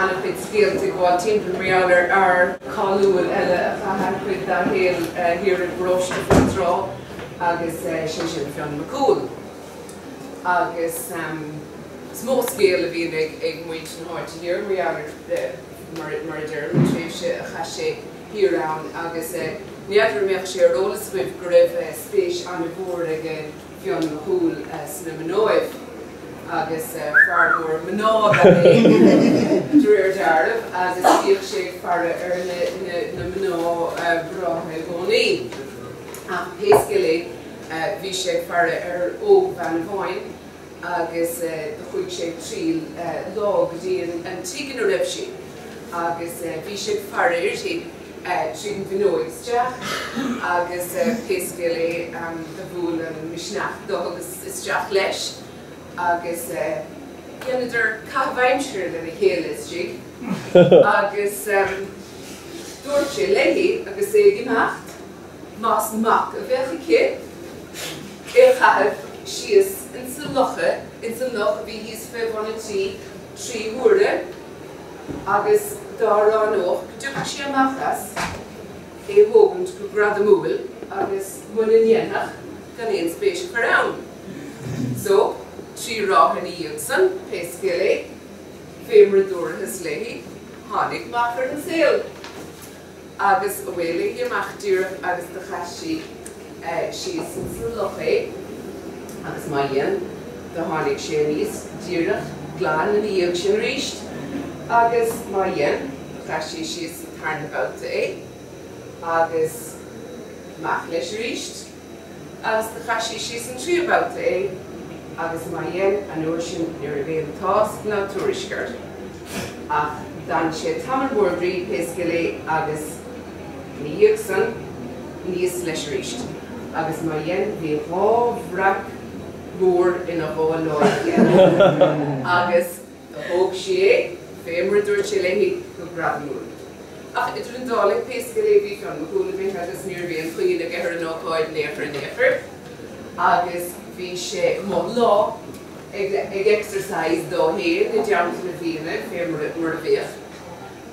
An-chuid scéalta ag gabháil timpeall mar gheall ar fhear cáiliúil eile a chaith an-chuid dá shaol thiar i bparóiste Fionntrá agus sé sin Fionn Mac Cumhaill. Agus is mó scéal a bhíonn ag muintir na háite thiar mar gheall ar, mar a deirim, an tréimhse a chaith sé thiar ann agus ní fheadar an mbeadh sé ar eolas agaibh go raibh spéis an-mhór aige Fionn Mac Cumhaill sna mnáibh agus fear mór mná ab ea é de réir dealraimh agus bhíodh sé ag faire ar na mná breátha i gcónaí. Ach pé scéal é, bhí sé ag faire ar ógbhean amháin agus do chuaigh sé ag triall lá go dtí an tigh ina raibh sí agus bhí sé ag faire uirthi. tríd an bhfuinneoig isteach agus pé scéal é do bhuail an misneach dó agus isteach leis agus dheineadar caitheamh aimsire lena chéile istigh agus dúirt sé léi agus é ag imeacht más mac a bheadh aici é a chaitheamh síos insa locha, ins an loch a bhí thíos fé bhun an tí trí huaire. agus dá ráineodh go dtiocfadh sé amach as, é thógaint go gradamúil agus muna ndéanfadh, gan aon spéis a chur ann. So, trí ráithe ina dhiaidh san, pé scéal é, fé mar a dúrathas léi, tháinig mac ar an saol. Agus away léi amach díreach agus do chaith sí síos ins an loch é agus má dhein, do tháinig sé aníos díreach glan ina dhiaidh sin aríst agus má dhein, do chaith sí síos an tarna babhta é agus amach leis aríst. Agus do chaith sí síos an tríú babhta é, agus má dhein, an uair sin ní raibh aon tásc ná tuairisc air. Ach d'fhan sé tamall mór groí pé scéal é agus ina dhiaidh san, aníos leis aríst. Agus má dhein, bhí dhá bhreac mhór ina dhá láimh aige. Agus Do thóg sí é, fé mar a dúirt sé léi, go gradamúil. Ach idir an dá linn, pé scéal é, bhí Fionn Mac Cumhaill imithe agus ní raibh aon chuimhne aige ar an ócáid in aon chor in aon chor. Agus bhí sé amuigh lá ag ag exercise dó fhéin i dteannta na bhFianna, fé mar a bhíodh.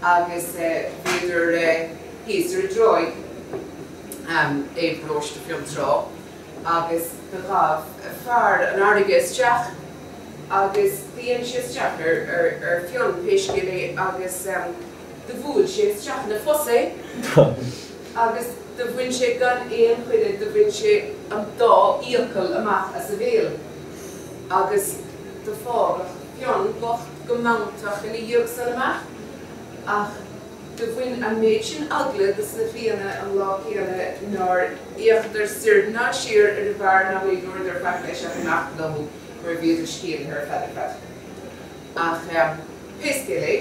Agus bhíodar thíos ar an dtráigh i bparóiste Fionntrá agus do ghabh fear an fharraige isteach agus do dhein sé isteach ar Fionn pé scéal é agus do bhuail sé isteach ina phus é agus do bhain sé gan aon choinne do bhain sé an dá fhiacail amach as a bhéal agus do fágadh Fionn bocht go mantach ina dhiaidh san amach ach do bhain an méid sin eagla dos na Fianna an lá céanna nár fhéachadar soir ná siar ar an bhfear ná ní dúradar faic leis ach imeacht leo mar bhíodar scianaithe ar fad ar fad. Ach pé scéal é,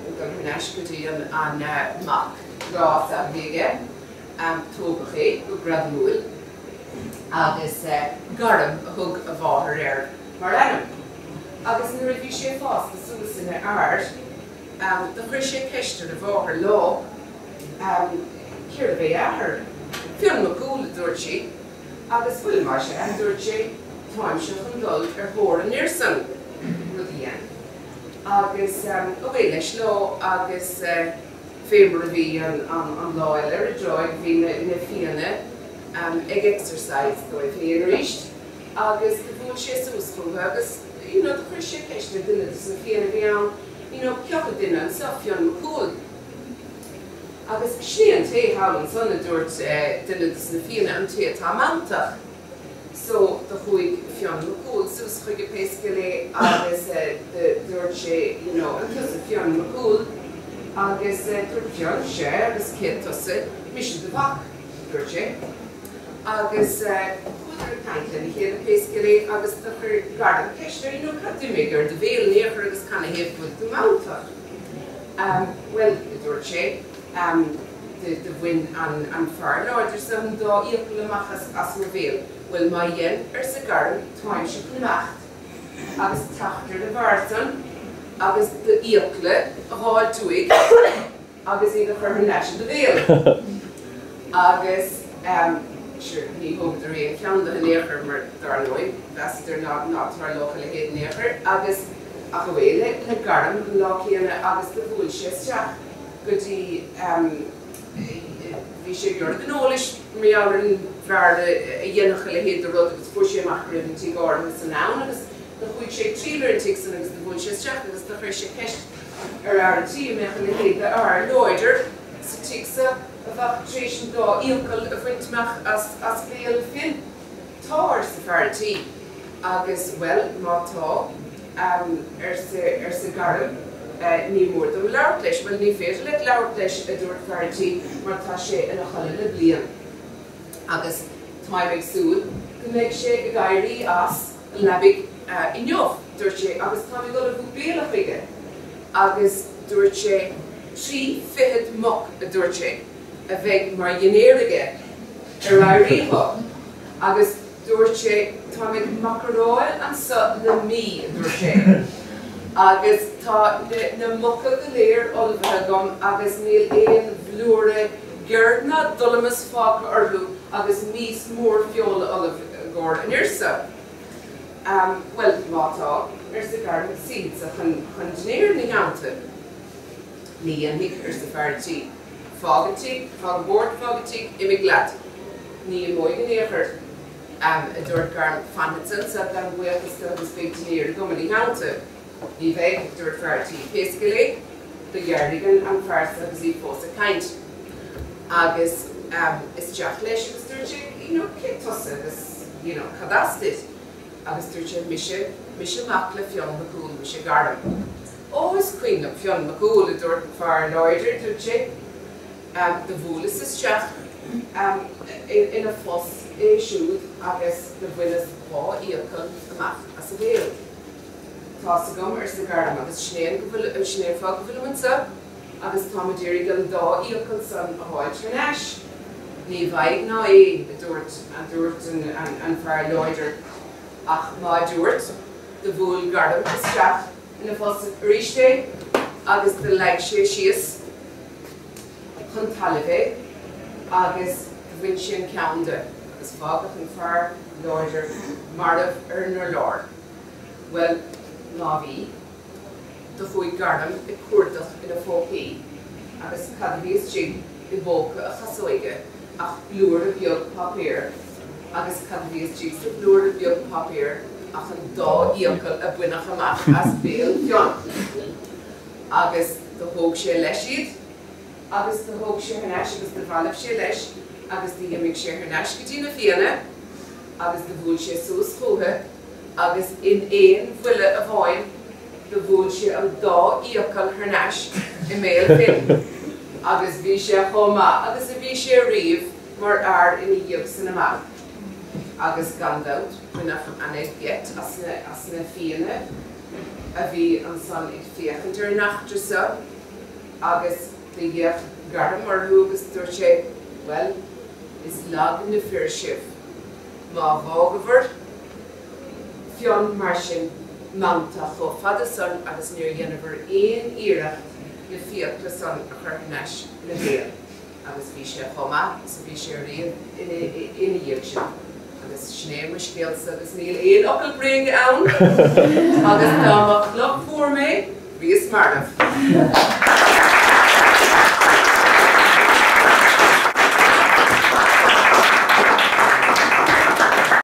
dul thar n-ais go dtí an mac grásta a bhí aige, tógadh é go gradamúil agus Garm a thug a mháthair air mar ainm. Agus nuair a bhí sé fásta suas ina fhear, Do chuir sé ceist ar a mháthair lá cérbh é a athair. Fionn Mac Cumhaill, a dúirt sí. Agus bhuel, más ea, a dúirt sé, táimse chun dul ar thóir an fhir san, rud a dhein. Agus away leis lá agus fé mar a bhí an lá eile ar an dtráigh bhí na Fianna ag exercise dóibh féin arís agus do bhuail sé suas chucu agus you know do chuir sé ceist ar duine dos na Fianna a bhí ann you know cioca duine anso Fionn Mac Cumhaill. Agus sin é an té thall ansan, a dúirt duine dos na Fianna, an té atá mantach. So do chuaigh Fionn Mac Cumhaill suas chuige pé scéal é agus dúirt sé, you know, an tusa Fionn Mac Cumhaill? Agus dúirt Fionn, sea, agus cé tusa? Mise do mhac, dúirt sé. Agus chuadar ag caint lena chéile pé scéal é agus do chuir Garm ceist air, you know, cad d'imigh ar do bhéal in aon chor agus canathaobh go bhfuil tú mantach? Bhuel, a dúirt sé, do bhain an fear láidir so an dá fhiacail amach as mo bhéal. Bhuel, má dhein, arsa Garm, táimse chun imeacht agus teacht ar an bhfear san agus d'fhiacla a dh'fháilt uaidh. agus iad a chur thar n-ais i do bhéal. Agus sure, ní thógadar aon cheann de in aon chor mar, dar ndóigh, mheasadar ná tarlódh a leithéid in aon chor. Agus. Ach away le Garm an lá céanna agus do bhuail sé isteach go dtí, bhí sé ag lorg an eolais mar gheall ar an bhfear a dhéanfadh a leithéid de rud agus fuair sé amach go raibh an tigh áirithe san ann agus do chuaigh sé ag triall ar an tigh san agus do bhuail sé isteach agus do chuir sé ceist ar fhear an tí an mbeadh a leithéid de fhear láidir sa tigh so a bheadh tar éis an dá fhiacail a bhaint amach as béal Finn. Tá, arsa fear an tí. Agus, bhuel, má tá, arsa, arsa Garm, ní mór dom labhairt leis. Bhuel, ní féidir leat labhairt leis, a dúirt fear an tí, mar tá sé ina chodladh le bliain. Agus táim ag súil go mbeidh sé ag éirí as an leabaidh inniu, dúirt sé, agus táim ag ullmhú béile chuige. Agus dúirt sé, 30 muc, a dúirt sé. a bheidh mar dhinnéar aige ar éirí dhó agus dúirt sé táim ag macaráil anso le mí, a dúirt sé, agus tá na muca go léir ullmhaithe agam agus níl aon bhlúire giorr ná dolamas fágtha orthu agus mias mór feola ullamh i gcomhair an fhir so. Bhuel, má tá, arsa Garm, suífeadsa chun dinnéir ina theannta. Ní dhéanfaidh, arsa fear an tí. Fág an tigh, fág an bord, fág an tigh, imigh leat. Ní imeoidh in aon chor, a dúirt Garm. Fanfadsa anso gan baochas do agus beidh dinnéar agam ina theannta. Ní bheidh, a dúirt fear an tí. Pé scéal é, do dhearbhaigh an fear so agus í fós ag caint. Agus isteach leis agus dúirt sé, you know, cé tusa agus, you know, cad as duit? Agus dúirt sé, mise, mise mac le Fionn Mac Cumhaill, mise Garm. Ó, is cuimhin liom Fionn Mac Cumhaill, a dúirt an fear láidir, dúirt sé, do bhuaileas isteach ina phus é siúd agus do bhaineas dhá fhiacail amach as a bhéal. Tá's agam, arsa Garm, agus sin é an go bhfuil, sin é an fáth go bhfuilim anso agus táim a d'iarraidh an dá fhiacail san a fháilt thar n-ais. Ní bhfaighidh ná é, a dúirt, a dúirt an fear láidir, ach má dúirt, do bhuail Garm isteach ina phus arís é agus do leag sé síos chun tailimh é agus do bhain sé an ceann de agus fágadh an fear láidir marbh ar an urlár. Bhuel, má bhí, do chuaigh Garm ag cuardach ina phócaí agus cad a bhí istigh i bpóca a chasóige ach blúire beag páipéir agus cad a bhí istigh sa bhlúire beag páipéir ach an dá fhiacail a baineadh amach as béal Fionn. Agus do thóg sé leis iad agus do thóg sé thar n-ais agus do bhailigh sé leis agus d'imigh sé thar n-ais go dtí na Fianna agus do bhuail sé suas chúthu agus in aon bhuille amháin do bhuail sé an dá fhiacail thar n-ais i mbéal Finn agus bhí sé chomh maith agus a bhí sé ariamh mar fhear ina dhiaidh san amach. Agus gan dabht baineadh ana-gheit as na, as na Fianna a bhí ansan ag féachaint ar an eachtra so agus do d'fhéach Garm orthu agus dúirt sé, Bhuel, is lag na fir sibh. Má dh'fhágabhair Fionn mar sin mantach chomh fada san agus níor dheineabhair aon iarracht na fiacla san a chur thar n-ais ina bhéal agus bhí sé chomh maith is a bhí sé ariamh ina dhiaidh sin. Agus sin é mo scéalsa agus níl aon fhocal bréige ann agus dá mba chloch mhór mé, bhíos marbh.